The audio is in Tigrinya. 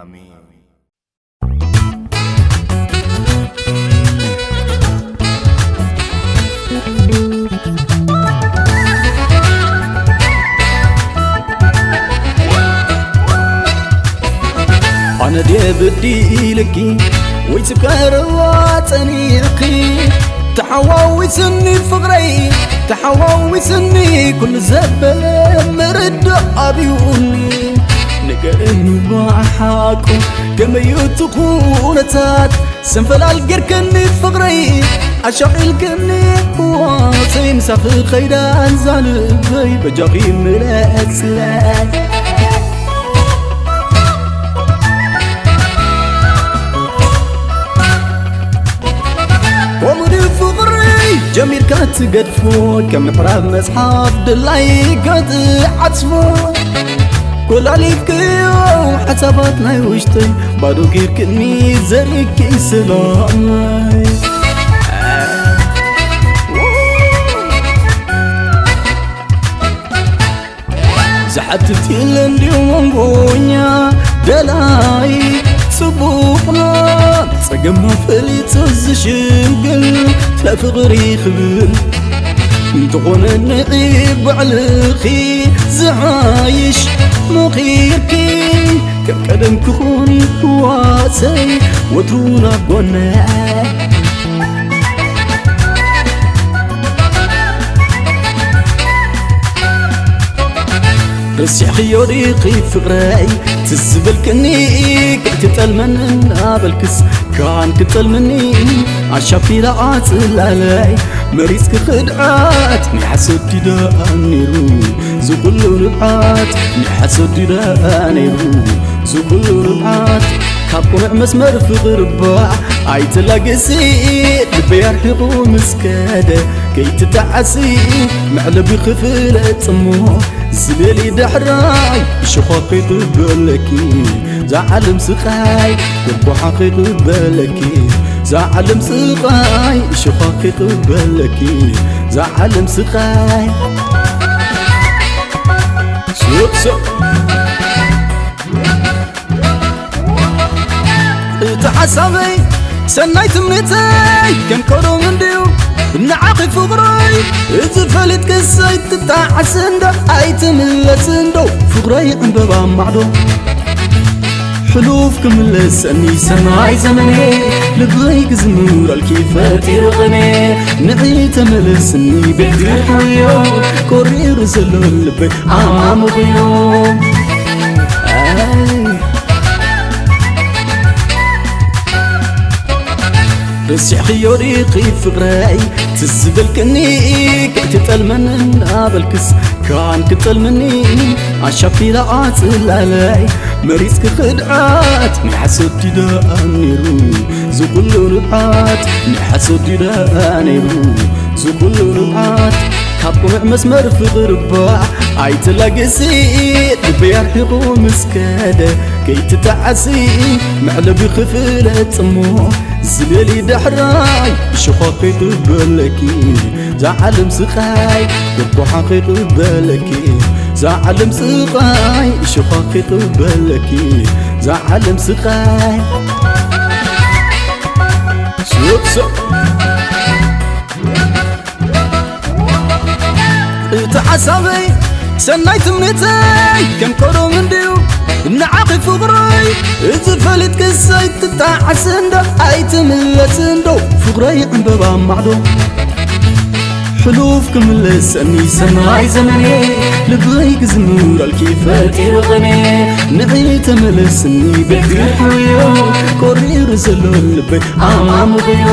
ኣሜን። ኣነ ድየ በዲለኪ ወይ ጽብቀርዋ ጸኒሕኪ? ተሓዋዊስኒ ፍቕረይ፣ ተሓዋዊስኒ ኩሉ ዘበለ ምርዳእ ኣብዩኒ። ንገርኒ ብሓቁ ከመይ እዩ እቲ ኩነታት? ሰንፈላል ጌርክኒ ፍቕረይ፣ ኣሻቒልክኒ ህዋሰይ፣ ምሳኺ ኸይዳ እዛ ልበይ፣ በጃኺ ምለስለይ። ከምኡ ድዩ ፍቕረይ ጀሚርካ ትገድፎ፣ ከም ምዕራብ መጽሓፍ ድላይካ ትዓጽፎ። ኮላሊፍክዮ ሓሳባት ናይ ውሽጠይ፣ ባዶ ጌርክኒ ዘሪግኪ ሰላመይ። ዝሓትት የለን ድዩ መንጎኛ ደላይ ጽቡቕና ጸገምና ፈሊጡ ዝሽንግል ስለ ፍቕሪ ክብል እንተኾነ ንዒ ባዕልኺ ዝሓይሽ መኺርኪ ከም ቀደም ክኾን ይዋሰይ ወትሩ ናብ ጎነይ። ረሲዕኽዮ ዲኺ ፍቕረይ ትዝ በልክኒ ክትጠልመኒ እናበልክስ ካን ክትጠልመኒ ኣሻፊራ ኣጽላለይ መሪጽኪ ክድዓት ናይ ሓሶት ዲዳ ነይሩ ዝኹሉ ንብዓት ናይ ሓሶት ዲዳ ነይሩ ዝኹሉ ንብዓት ካብ ቁኑዕ መስመር ፍቕሪ እባ ኣይትላገሲ ልበይ ኣርሒቑ ምስ ከደ ከይትተዓሲ መዕለቢ ክፍለ ጽሞ ዝደሊ ዳሕራይ እሾኻ ከይቕበለኪ ዛዓለም ስቓይ ጎባሓ ከይቕበለኪ ዛዓለም ስቓይ እሾኻ ከይቕበለኪ ዛዓለም ስቓይ ሱቅ ሱቅ እቲ ሓሳበይ ሰናይ ትምኒተይ ከም ቀደም እንድዩ ንዓኺ ፍቕረይ እዚ ፈሊጥክስ ኣይትጣዓስ እንዶ ኣይትምለስ እንዶ ፍቕረይ ዕምበባ ማዕዶ ሕሉፍ ክምለሰኒ ሰናይ ዘመነይ ልበይ ክዝምረልኪ ፈጢሩ ቕኔ ንዒ ተመለስኒ ቤት ክሕዮ ቆሪሩ ዘሎ ልበይ ኣማሙቕዮ ረሲዕኽዮ ዲኺ ፍቕረይ ትዝ በልክኒ ከይትጠልመኒ እናበልክስ ካን ክትጠልመኒ ኣሻፊራ ኣጽላለይ መሪጽኪ ክድዓት ናይ ሓሶት ዲዳ ነይሩ ዝኹሉ ንብዓት ናይ ሓሶት ዲዳ ነይሩ ዝኹሉ ንብዓት ካብ ቁኑዕ መስመር ፍቕሪ እባ ኣይትላገሲ ልበይ ኣርሒቑ ምስ ከደ ከይትተዓሲ መዕለቢ ክፍለ ጽሞ ዝደሊ ዳሕራይ እሾኻ ከይቕበለኪ ዛዓለም ስቓይ ጎባሓ ከይቕበለኪ ዛዓለም ስቓይ እሾኻ ከይቕበለኪ ዛዓለም ስቓይ ሱቕ ሱቕ እቲ ሓሳበይ ሰናይ ትምኒተይ ከም ቀደም እንድዩ ንዓኺ ፍቕረይ እዚ ፈሊጥክስ ኣይትጣዓስ እንዶ ኣይትምለስ እንዶ ፍቕረይ ዕምበባ ማዕዶ ሕሉፍ ክምለሰኒ ሰናይ ዘመኔ ልበይ ክዝምረልኪ ፈጢሩ ቕኔ ንዒ ተመለስኒ ቤት ክሕዮ ቆሪሩ ዘሎ ልበይ ኣማሙቕዮ